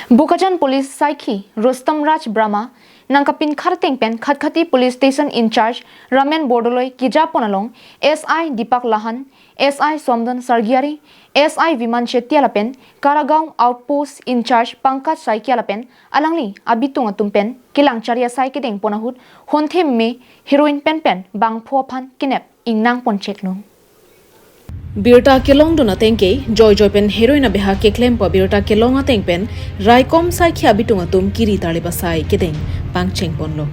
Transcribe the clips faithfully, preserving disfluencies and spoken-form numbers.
Bokajan Police Saikhi Rustom Raj Brahma nangkapinkhat ateng pen Khatkhati Police Station in-charge Ramen Bordoloi kejapon along S I Deepak Lahan, S I Somdon Sargiari, S I Viman Chetia lapen Karagaon Outpost in-charge Pankaj Saikia lapen alangli abitung atum pen kelang chari asai kedengpon ahut honthe meme heroin penpen bangpho aphan kenep ingnangpon cheklo. Birta kelongdun ateng ke joijoi pen heroin abeha keklempo birta kelong ateng pen raikom saikhi abitung atum kiri tarlip asai kedeng pangchengponlo.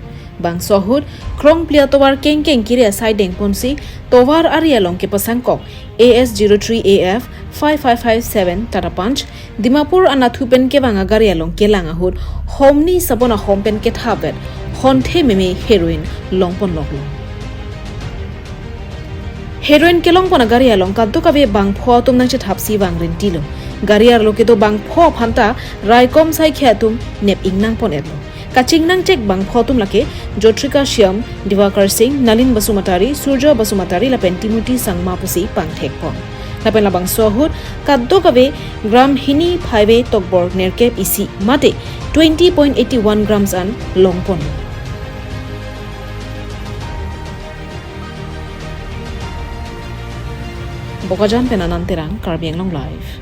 Bangso ahut krongpli atovar kengkeng kiri asai dengponsi tovar ari along kepasangkok A S zero three A F five five five seven Tata Punch Dimapur anatthu pen kevang agari along kelang ahut homni sabon ahom pen kethapvet honthe meme heroin longponloklo. Heroin kelongpon agari along kadokave bangpho atum nangchethapsi vang rintilo. Gari arlo kedo bangpho aphanta raikom saikhi atum nep ingnangpon-etlo. Kachingnangchek bangpho atum lake Jotrika Shyam, Divakar Singh, Nalin Basumatary, Surjo Basumatary lapen Timothy Sangma pusi pangthekpon. Lapen labangso ahut kadokave gram hini phaive tokbor nerkep isi mate twenty point eighty one grams an longpon. Bokajan pen Anand Terang, Karbi Anglong Live.